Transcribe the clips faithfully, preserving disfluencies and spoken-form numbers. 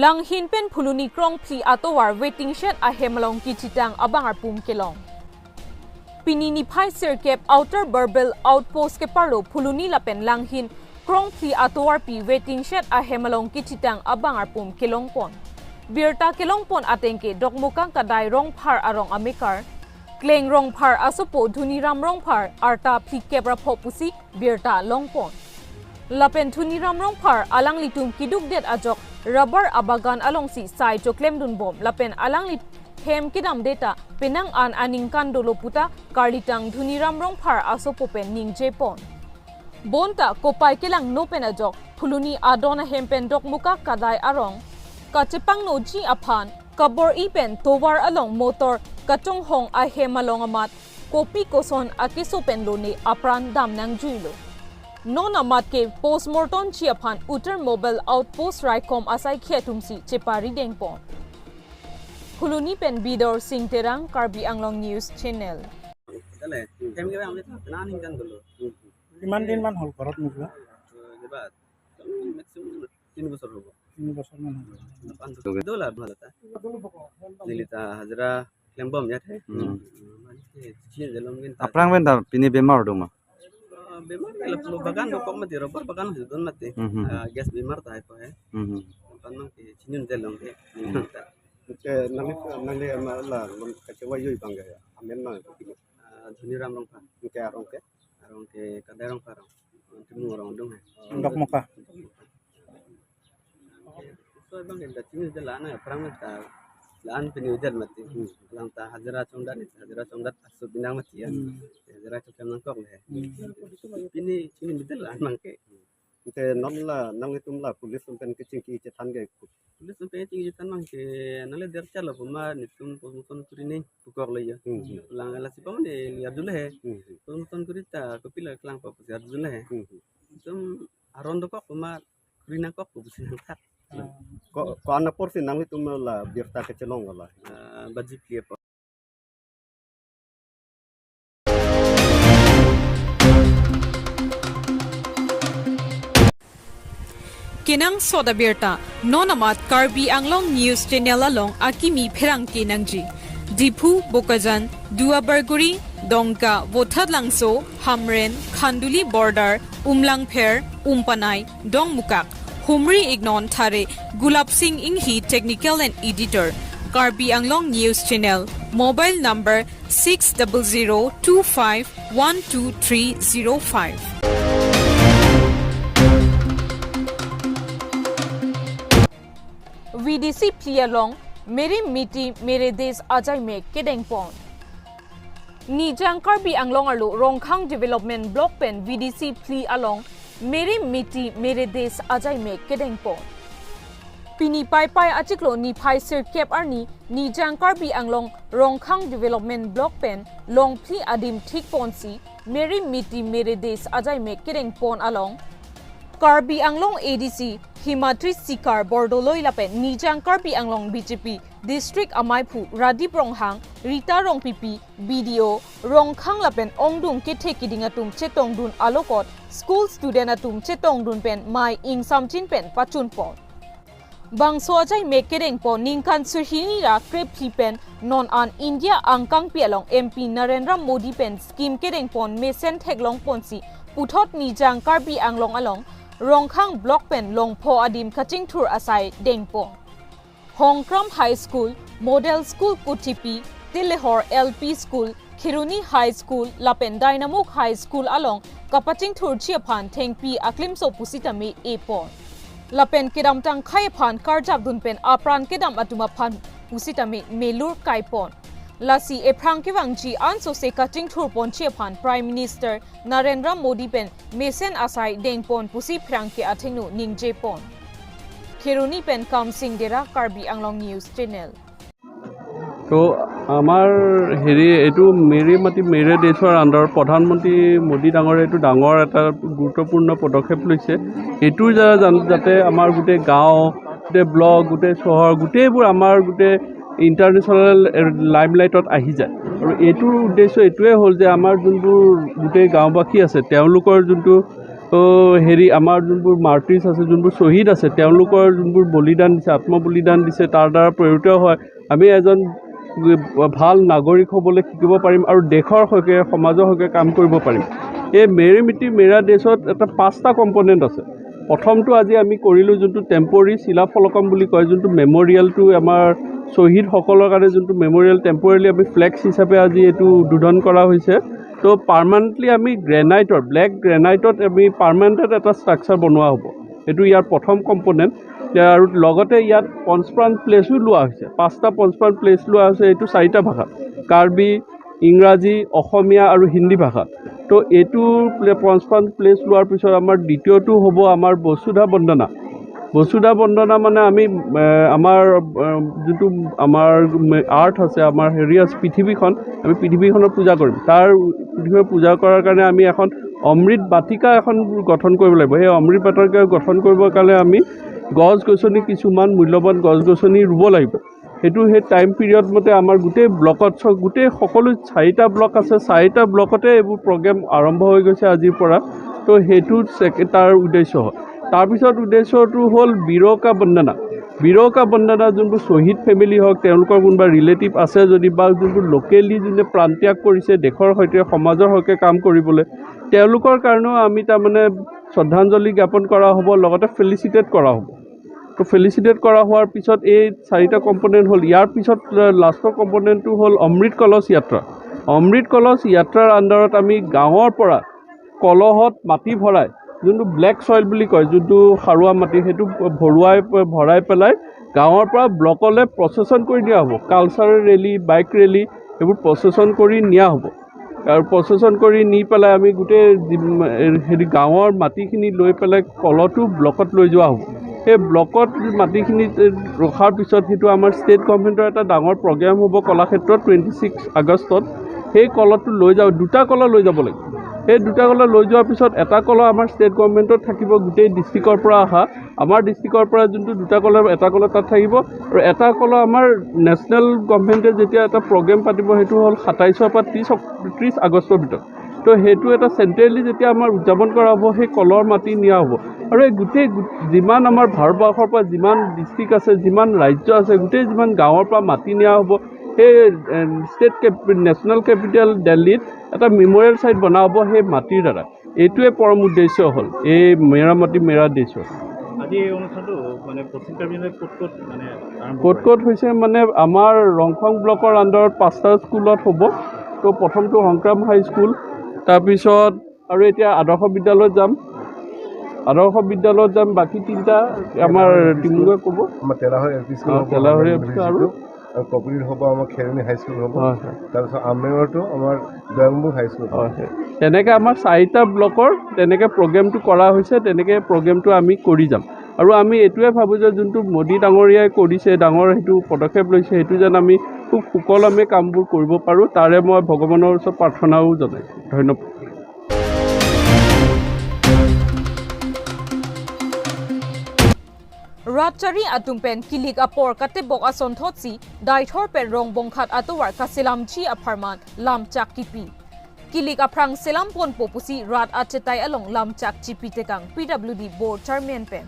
Langhin pen Phuloni Krongphli atovar waiting shed ahem along kechitang abang arpum kelong. Pini niphai sirkep Outer Barbel Outpost keparlo Phuloni lapen Langhin Krongphli atovarpi waiting shed ahem along kechitang abang arpum kelongpon. Birta kelongpon atengke Dokmoka Kadai Rongphar arong amekar Kleng Rongphar asopo Dhoniram Rongphar arta phlikep ra pho pusi birta longpon. Lapen Dhoniram Rongphar alanglitum kedukdet ajok rubber abagan alongsi sai choklemdunbom lapen alangli hem kedamde ta penang an aningkan dolo puta karlitang Dhoniram Rongphar asopo pen ningjepon. Bonta kopai kelangno pen ajok Phuloni adon ahem pen Dokmoka Kadai arong kachepangnoji aphan kabor-i pen tovar along motor kachonghong ahem along amat kopi koson akeso pen lone apran dam nangjuilo. Non amat ke postmortemji aphan Uttar Mobile Outpost raikom asaikhi atumsi cheparidengpon. Phuloni pen Bidor Sing Terang, Karbi Anglong News Channel. Dale, hem ke ang lihat, na aningkan dolo. কিমান দিনমান হ'ল ঘৰত নোযোৱা? Diba? Maximum তিনি বছৰ হ'ব। তিনি বছৰমান হ'ল। Dole, dole ta. Neli ta hajira klembom ya the. Hmm. Mane ke chin jelom gin ta. Aphrang pen ta pini bemar do ma? Ah, bemar ke lapu bagan dokok mati, rubber bagan hajudon mati. Hmm, hmm. Ah, gas bemar ta hai ko hai. Hmm, hmm. Pan mang ke chin jelom ke. Hmm. Ta. Ke nangli, nangli ama la lom kachewa yui bang ya. Amen ma. Ah, Dhoniram Rongphar. Ke arong ke? Arong ke Kadai Rongphar. Timu arong dung hai. Dokmoka. So bang ke dating itu la-an aphrang ta la-an pini ujar mati. Lang ta hajira chongdat, hajira chongdat asu binang mati ya. Hmm. Hajira chongdat nangkok le. Hmm. Pini, pini betul la-an mang ke. Ante non la nanglitum la police atum pen kechingki chethan ke. Police atum pen kechingki chethan mang ke nangli der chalo puma netum postmortem kuri nangkoklo ya. Hmm, hmm. Lang lasi pama ne liar dulu he. Hmm, hmm. Postmortem kuri ta kopilo klang pa pusi ar dulu he. Hmm, hmm. Netum aron dokok puma kuri nangkok pusi nangthak. Ko, ko-an apor si nanglitum la birta kechelong la? Ah, baji phli apor. Kenangsot abirta, non amat Karbi Anglong News Channel along akimi pherangke nangji. Diphu, Bokajan, Duarbagori, Dongka, Vothatlangso, Hamren, Khanduli Border, Umlangpher, Umpanai, Dongmukak, humri iknon thare Gulab Sing Inghi, technical and editor, Karbi Anglong News Channel, mobile number six double zero two five one two three zero five. V D C phli along Meri Mitti Meri Desh ajaimek kedengpon. Nijang Karbi Anglong arlo Rongkhang Development Block pen V D C phli along Meri Mitti Meri Desh ajaimek kedengpon. Pini Paipai achiklo niphai sirkep arni Nijang Karbi Anglong Rongkhang Development Block pen longphli adim thikponsi Meri Mitti Meri Desh ajaimek kedengpon along Karbi Anglong A D C Himatri Sikar Bordoloi lapen Nijang Karbi Anglong B J P District amaiphu Radip Ronghang, Rita Rongpipi, B D O, Rongkhang lapen ongdung kethe kiding atum chetongdun alokot school student atum chetongdun pen mei ingsamjin pen pachunpon. Bangso ajaimek kedengpon ningkan surhini ra krephli pen non an India angkangpi along M P Narendra Modi pen scheme kedengpon mesen theklongponsi puthot Nijang Karbi Anglong along Rongkhang Block pen longpho adim kachingthur asai dengpon. Hongkram High School, Model School Kuthipi, Tilehor L P School, Kheroni High School lapen Dynamo High School along kapachingthurji aphan thengpi aklimso pusitame epon. Lapen kedamtang khei aphan karjapdun pen apran kedam atum aphan pusitame melur kaipon. Lasi ephrang kevangji ansose kachingthurponji aphan Prime Minister Narendra Modi pen mesen asai dengpon pusi pherangke athengno ningjepon. Kheroni pen Kamsing Dera, Karbi Anglong News Channel. তো আমাৰ হেৰি এইটো মেৰী মাটি মেৰী দেশৰ আণ্ডাৰত প্ৰধানমন্ত্ৰী মোদী ডাঙৰে এইটো ডাঙৰ এটা গুৰুত্বপূৰ্ণ পদক্ষেপ লৈছে। এইটো যা-, যান-, যাতে আমাৰ গোটেই গাঁও, গোটেই ব্লক, গোটেই চহৰ, গোটেইবোৰ আমাৰ গোটেই ইণ্টাৰনেশ্যনেল লাইমলাইটত আহি যায়। আৰু এইটোৰ উদ্দেশ্য এইটোৱে হ'ল যে আমাৰ যোনবোৰ গোটেই গাঁওবাসী আছে, তেওঁলোকৰ যোনটো তো হেৰি, আমাৰ যোনবোৰ মাৰ্টিৰ্ছ আছে, যোনবোৰ শ্বহীদ আছে, তেওঁলোকৰ যোনবোৰ বলিদান দিছে, আত্মবলিদান দিছে, তাৰ দ্বাৰা প্ৰেৰিত হয় আমি এজন ভাল নাগৰিক হ'বলৈ শিকিব পাৰিম আৰু দেশৰ হকে, সমাজৰ হকে কাম কৰিব পাৰিম। এই মেৰী মিট্টি মেৰা দেশত এটা পাঁচটা কম্পনেণ্ট আছে। প্ৰথমটো আজি আমি কৰিলোঁ, যোনটো টেম্পৰেৰী শিলাফলকম বুলি কয়, যোনটো মেমৰিয়েলটো আমাৰ শ্বহীদসকলৰ কাৰণে যোনটো মেমৰিয়েল, টেম্পৰেৰী আমি ফ্লেক্স হিচাপে আজি এইটো উদ্বোধন কৰা হৈছে। তো পাৰ্মানেণ্টলি আমি গ্ৰেনাইটৰ, ব্লেক গ্ৰেনাইটত আমি পাৰ্মানেণ্ট এটা ষ্ট্ৰাকচাৰ বনোৱা হ'ব। এইটো ইয়াৰ প্ৰথম কম্পনেণ্ট। আৰু লগতে ইয়াত পঞ্চপ্ৰাণ প্লেচো লোৱা হৈছে, পাঁচটা পঞ্চপ্ৰাণ প্লেচ লোৱা হৈছে, এইটো চাৰিটা ভাষাত, কাৰ্বি, ইংৰাজী, অসমীয়া আৰু হিন্দী ভাষাত। তো এইটো প্লে-, পঞ্চপ্ৰাণ প্লেচ লোৱাৰ পিছত আমাৰ দ্বিতীয়টো হ'ব আমাৰ বসুধা বন্দনা। বসুধা বন্দনা মানে আমি, এ, আমাৰ, এ, যোনটো আমাৰ মে-, আৰ্থ আছে, আমাৰ হেৰি আছে, পৃথিৱীখন, আমি পৃথিৱীখনত পূজা কৰিম। তাৰ পৃথিৱীখনত পূজা কৰাৰ কাৰণে আমি এখন অমৃত বাটিকা এখন গঠন কৰিব লাগিব। সেই অমৃত বাটিকা গঠন কৰিবৰ কাৰণে আমি গছ গছনি, কিছুমান মূল্যৱান গছ গছনি ৰুব লাগিব। সেইটো সেই টাইম পিৰিয়ড মতে আমাৰ গোটেই ব্লকত চ-, গোটেই সকলো চাৰিটা ব্লক আছে, চাৰিটা ব্লকতে এইবোৰ প্ৰগ্ৰেম আৰম্ভ হৈ গৈছে আজিৰ পৰা। তো সেইটো ছেকে-, তাৰ উদ্দেশ্য হয়। তাৰপিছত উদ্দেশ্যটো হ'ল বীৰকা বন্দনা। বীৰকা বন্দনা যোনবোৰ শ্বহীদ ফেমিলি হওক, তেওঁলোকৰ কোনোবা ৰিলেটিভ আছে যদি, বা যোনবোৰ লোকেলি যোনে প্ৰাণ ত্যাগ কৰিছে দেশৰ সৈতে, সমাজৰ হকে কাম কৰিবলৈ, তেওঁলোকৰ কাৰণেও আমি তাৰমানে শ্ৰদ্ধাঞ্জলি জ্ঞাপন কৰা হ'ব, লগতে ফেলিচিটেট কৰা হ'ব। তো ফেলিচিটেট কৰা হোৱাৰ পিছত এই চাৰিটা কম্পনেণ্ট হ'ল। ইয়াৰ পিছত, আ, লাষ্টৰ কম্পনেণ্টটো হ'ল অমৃত কলচ যাত্ৰা। অমৃত কলচ যাত্ৰাৰ আণ্ডাৰত আমি গাঁৱৰ পৰা কলহত মাটি ভৰাই, যোনটো ব্লেক ছইল বুলি কয়, যোনটো সাৰুৱা মাটি, সেইটো ভৰুৱাই, ভৰাই পেলাই গাঁৱৰ পৰা ব্লকলৈ প্ৰচেছন কৰি নিয়া হ'ব। কালচাৰেল ৰেলী, বাইক ৰেলী, সেইবোৰ প্ৰচেছন কৰি নিয়া হ'ব। আৰু প্ৰচেছন কৰি নি পেলাই আমি গোটেই যিম-, এ, হেৰি গাঁৱৰ মাটিখিনি লৈ পেলাই কলহটো ব্লকত লৈ যোৱা হ'ব। সেই ব্লকত মাটিখিনি, এ, ৰখাৰ পিছত সেইটো আমাৰ ষ্টেট গভৰ্ণমেণ্টৰ এটা ডাঙৰ প্ৰগ্ৰেম হ'ব কলাক্ষেত্ৰত টুৱেণ্টি ছিক্স আগষ্টত। সেই কলহটো লৈ যাওঁ, দুটা কলহ লৈ যাব লাগিব। সেই দুটা কলহ লৈ যোৱাৰ পিছত এটা কলহ আমাৰ ষ্টেট গভৰ্ণমেণ্টত থাকিব, গোটেই ডিষ্ট্ৰিক্টৰ পৰা অহা, আমাৰ ডিষ্ট্ৰিক্টৰ পৰা যোনটো দুটা কলহ, এটা কলহ তাত থাকিব আৰু এটা কলহ আমাৰ নেশ্যনেল গভৰ্ণমেণ্টে যেতিয়া এটা প্ৰগ্ৰেম পাতিব, সেইটো হ'ল সাতাইছৰ পৰা ত্ৰিছ অক-, ত্ৰিছ আগষ্টৰ ভিতৰত। তো সেইটো এটা চেণ্ট্ৰেলি যেতিয়া আমাৰ উদযাপন কৰা হ'ব, সেই কলহৰ মাটি নিয়া হ'ব। আৰু এই গোটেই গো-, যিমান আমাৰ ভাৰতবৰ্ষৰ পৰা যিমান ডিষ্ট্ৰিক্ট আছে, যিমান ৰাজ্য আছে, গোটেই যিমান গাঁৱৰ পৰা মাটি নিয়া হ'ব, সেই, um, state cap-, national capital দিল্লীত এটা মেমৰিয়েল চাইট বনোৱা হ'ব সেই মাটিৰ দ্বাৰা। এইটোৱে পৰম উদ্দেশ্য হ'ল এই মেৰা মাটি মেৰা দেশৰ। আজি এই অনুষ্ঠানটো মানে পশ্চিম কাৰ্বি আংলঙত ক'ত ক'ত মানে আৰম্ভ ক'ত কৰিছে? ক'ত হৈছে মানে আমাৰ ৰংখং ব্লকৰ আণ্ডাৰত পাঁচটা স্কুলত হ'ব। তো প্ৰথমটো সংগ্ৰাম হাই স্কুল, তাৰপিছত আৰু এতিয়া আদৰ্শ বিদ্যালয়ত যাম, আদৰ্শ বিদ্যালয়ত যাম, বাকী তিনিটা আমাৰ টিমুৱে ক'ব। আমাৰ তেলাহৰ এল পি স্কুল অ, হ'ব, তেলাহৰ আমাৰ এল পি স্কুল আৰু ইউনিভাৰ্চিটিটো। আৰু কপিলীত হ'ব আমাৰ খেৰণি হাইস্কুল হ'ব। হয়, হয়। তাৰপিছত আমবেঙৰটো আমাৰ দয়ামুখ হাইস্কুল হ'ব। হয়, হয়। তেনেকে আমাৰ চাৰিটা ব্লকৰ তেনেকে প্ৰগ্ৰেমটো কৰা হৈছে, তেনেকে প্ৰগ্ৰেমটো আমি কৰি যাম। আৰু আমি এইটোৱে ভাবোঁ যে যোনটো মোদী ডাঙৰীয়াই কৰিছে, ডাঙৰ সেইটো পদক্ষেপ লৈছে, সেইটো যেন আমি খুব সুকলমে কামবোৰ কৰিব পাৰোঁ, তাৰে মই ভগৱানৰ ওচৰত প্ৰাৰ্থনাও জনাইছোঁ। ধন্যবাদ। Rat chari atum pen kilik apor katebok ason thotsi Deithor pen Rongbongkhat atovar kaselamji apharman lamchak kipi. Kilik aphrang selam ponpo pusi rat achetai along lamchak chipi tekang P W D board chairman pen.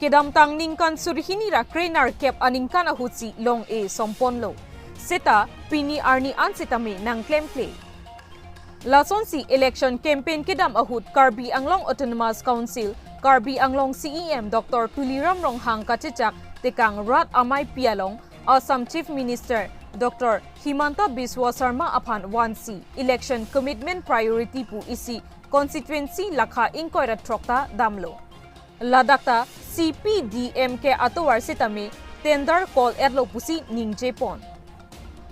Kedamtang ningkan suri hini ra krenerkep aningkan ahutsi long-e somponlo. Seta pini arni an setame nangklemkle. Lasonsi election campaign kedam ahut Karbi Anglong Autonomous Council, Karbi Anglong C E M Doctor Tuliram Ronghang kachechak tekang rat ameipi along Assam Chief Minister Doctor Himanta Biswa Sarma aphan vansi election commitment priority pu isi constituency lakha ingkoi ra throk ta damlo. Ladak ta C P D M K atovar setame tender call-etlo pusi ningje pon.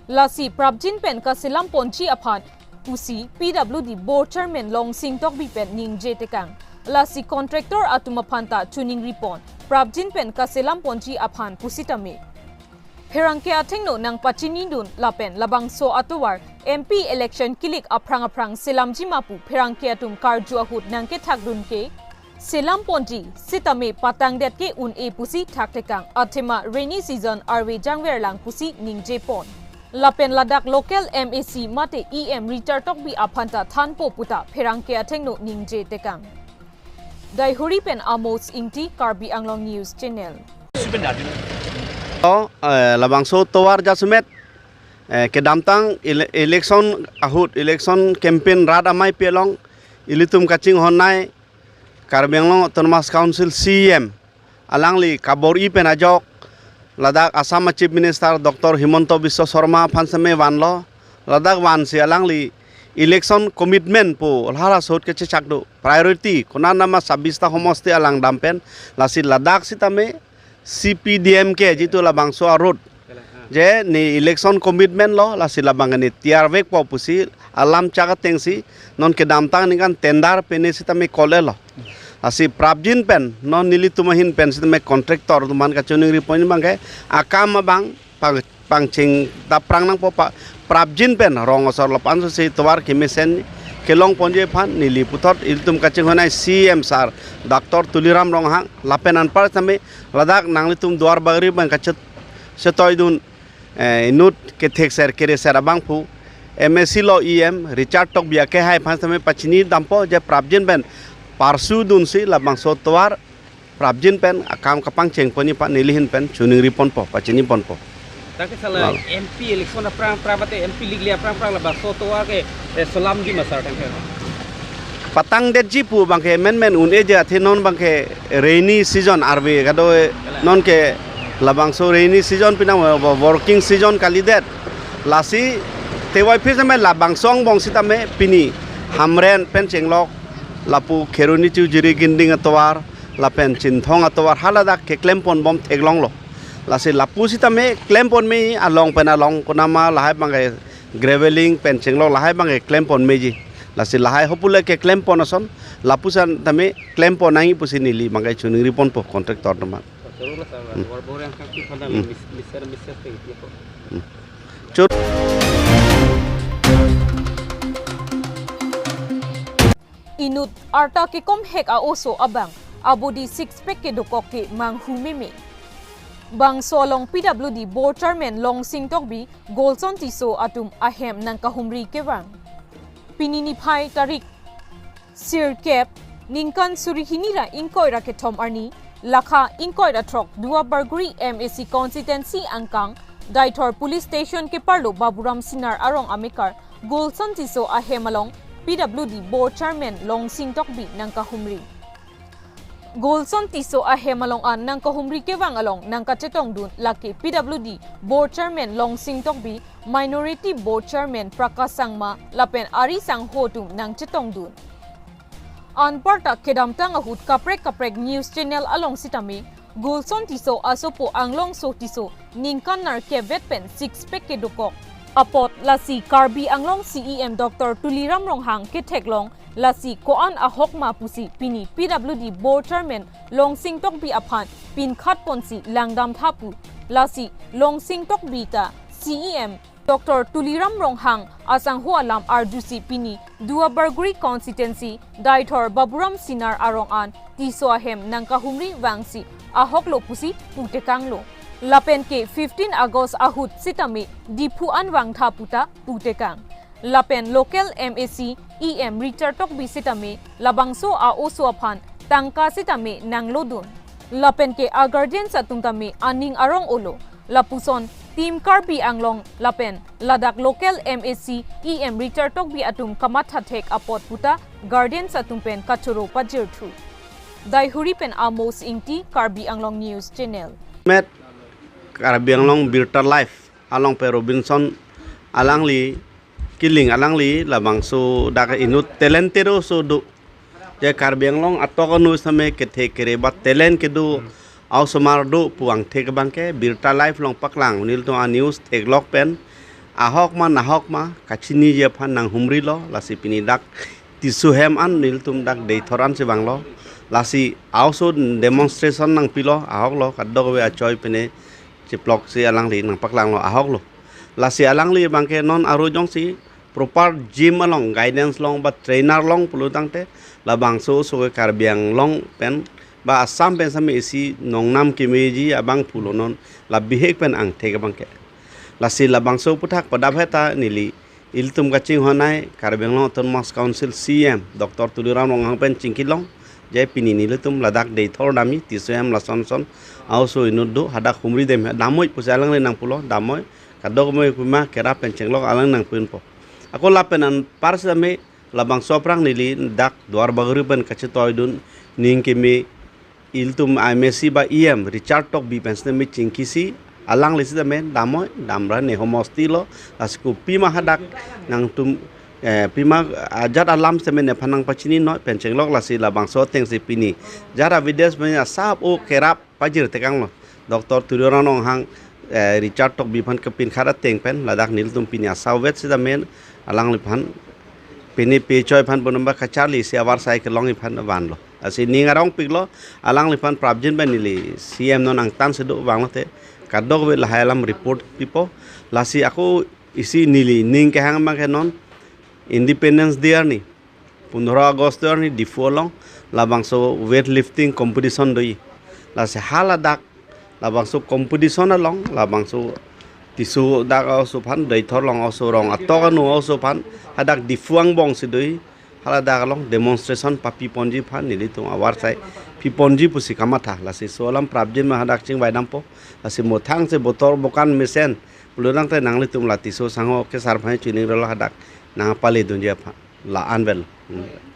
Lasi prapjin pen kaselam ponji aphan pusi P W D board chairman Longsing Tokbi pen ningje tekang. Lasi contractor atum aphan ta choningri pon, prapjin pen kaselam ponji aphan pusitame. Pherangke athengno nangpachinidun lapen labangso atovar M P election kilik aphrang aphrang selamji ma pu pherangke atum karju ahut nangkethakdun ke. Selam ponji setame patangdet ke un-e pusi thak tekang, athema rainy season arve jangverlang pusi ningje pon. Lapen ladak local M A C mate E M Richard Tokbi aphanta thanpo puta pherangke athengno ningje tekang. Daihuri pen Amos Ingti, Karbi Anglong News Channel. Oh, eh, labangso tovar jasemet, eh, kedamtang ele-, election ahut, election campaign rat amei pelong, ilitum kachinghon nei, Karbi Anglong Autonomous Council C E M, alangli kabor-i pen ajok, ladak Assam Chief Minister Doctor Himanta Biswa Sarma aphan seme vanlo, ladak vansi alangli election commitment pu lahara sot kechechak do, priority, konat nama sabista homosti alang dam pen, lasi ladak sitame C P D M K jitu labangso arut. Je ne election commitment lo, lasi labang ne tiar vekpo pusi alam chak atengsi non kedamtang ningkan tender pene sitame kol-e lo. Lasi prapjin pen non nelitum ahin pen sitame contractor atum aphan kachiningri pon abangke akam abang pang, pangcheng ta prang nangpo pa, prapjin pen rong asor lapu-an si tovar kemesen kelong ponji aphan neli puthot ilitum kachinghon nei C E M sir Doctor Tuliram Ronghang lapen anpar sitame ladak nanglitum Duar Bagori abang kachet chetoi dun, eh, inut kethek ser kere ser abangphu M A C lo E M Richard Tokbi akehai aphan sitame pachini dampo je prapjin pen parsu dunsi labangso tovar prapjin pen akam kapangcheng ponji aphan neli ahin pen chiningri ponpo, pachini ponpo. Tangke sala Lalo. M P election aphrang aphrang mate M P likli aphrang aphrang labangso tovar ke, eh, solamji ma sir tangke? Patangdetji pu abangke menmen un-e je athe non abangke rainy season arve kado, eh, non ke labangso rainy season pinang wo-, working season kalidet. Lasi tewai phi sitame labangso angbong sitame pini Hamren pen chenglok lapu Kheroni Chujuri Ginding atovar lapen Chinthong atovar haladak keklem pon bom theklonglo. Lasi lapu sitame klem pon me along pen along konama lahai abangke graveling pen chenglok lahai abangke klem pon meji. Lasi lahai hopule keklem pon ason lapuson tame klem pon nangji pusi neli abangke chiningri ponpo contractor atum aphan. Choro na sir, Hmm. Duar Bagori angkang ki phana Hmm. mis-, miser miser te gitu. Hmm. Choro. Inut arta kekom hek a-oso abang abodi six pack kedokok ke manghu meme. Bangso along P W D Board Chairman Longsing Tokbi, Golson Tisso atum ahem nangkahumri kevang. Pini niphai tarik sirkep, ningkan suri hini ra ingkoi ra kethom arni, lakha ingkoi ra throk Duar Bagori M A C constituency angkang, Deithor Police Station keparlo Baburam Sinar arong amekar, Golson Tisso ahem along P W D Board Chairman Longsing Tokbi nangkahumri. Golson Tisso ahem along an nangkahumri kevang along nangkachetongdun lake P W D Board Chairman Longsing Tokbi, Minority Board Chairman Prakash Sangma lapen ari sangho atum nangchetongdun. Anparta kedamtang ahut kaprek kaprek news channel along sitame, Golson Tisso asopo Anglongso Tisso ningkan nerkep vet pen six pack kedokok apot lasi Karbi Anglong C E M Doctor Tuliram Ronghang ketheklong, lasi ko-an ahok ma pusi pini P W D Board Chairman Longsing Tokbi aphan pinkhat ponsi langdam tha pu. Lasi Longsing Tokbi ta C E M Doctor Tuliram Ronghang asangho alam arjusi pini Duar Bagori constituency Deithor Baburam Sinar arong an Tisso ahem nangkahumri vangsi ahoklo pusi putekanglo. Lapen ke fifteen August ahut sitame Diphu an vangtha puta putekang. Lapen local M A C E M Richard Tokbi sitame labangso a-oso aphan tangka sitame nanglodun. Lapen ke a-guardians atum tame aning arong olo. Lapuson Team Karbi Anglong lapen ladak local M A C E M Richard Tokbi atum kamatha thek apot puta guardians atum pen kachoro pajirthu. Daihuri pen Amos Ingti, Karbi Anglong News Channel. Met Karbi Anglong Birta Live along pen Robinson alangli kiling alangli labangso dak inut talented oso do. Je Karbi Anglong atok anu same kethe kere ba talent kedo a-osomar do pu angthek abangke Birta Live along paklang, nelitum a-news theklok pen ahok ma nahok ma kachiniji aphan nanghumrilo. Lasi pini dak Tisso hem an nelitum dak Deithor an si vanglo. Lasi a-oso demonstration nangpilo, ahoklo, kadokave achoi pine chiploksi alangli nangpaklanglo, ahoklo. Lasi alangli abangke non aro jongsi proper gym along guidance long ba trainer long pulo tangte labangso oso ke Karbi Anglong pen ba Assam pen same isi nongnam kemeji abang pulo non la bihek pen angthek abangke. Lasi labangso aphuthak padap heta neli ilitum kachinghon ai Karbi Anglong Autonomous Council C E M Doctor Tuliram Ronghang pen chingkilong, je pini nelitum ladak deithor damji, Tisso hem lason son a-oso inut do, hadak humri dem, damnoi pusi alangli nangpulo, damnoi, kadokave pima kerap pen chenglok alang nangpinpo. Ako lapen anpar sitame labangso aphrang neli dak Duarbagori pen kachetoidun, ning keme ilitum M A C ba E M Richard Tokbi pen sitame chingkisi, alangli sitame damnoi, damra ne homosti lo, lasi kopima hadak nangtum, eh, pima ajat alam sitame nephan nangpachininoi pen chenglok, lasi labangso atengsi pini jat avides pen asap o kerap pajir tekanglo. Doctor Tuliram Ronghang, eh, Richard Tokbi aphan kepinkhat ateng pen ladak nelitum pini asap vet sitame alangliphan pini pechoi aphan bonumba kacharli si avarsai kelongji aphan vanlo. Lasi ning arongpiklo, alangliphan prapjin pen neli C E M non angtan si do vanglote kadokave lahai alam report pipo. Lasi ako isi neli ning kehang abang ke non Independence Day arni, pondro August arni Diphu along labangso weightlifting competition doji. Lasi haladak labangso competition along labangso Tisso dak a-oso aphan, deithor along a-oso, rong atok anu a-oso aphan, hadak Diphu angbong si doji, haladak along demonstration papiponji aphan nelitum avarsai piponji pusi kamatha. Lasi laso alam prapjin ma hadak chingvai dampo. Lasi mothang si botor bokan mesen pulo tangte nanglitum la Tisso sangho kesar aphan chiningrilo, hadak nangpale dunji aphan la-an vel. Hmm.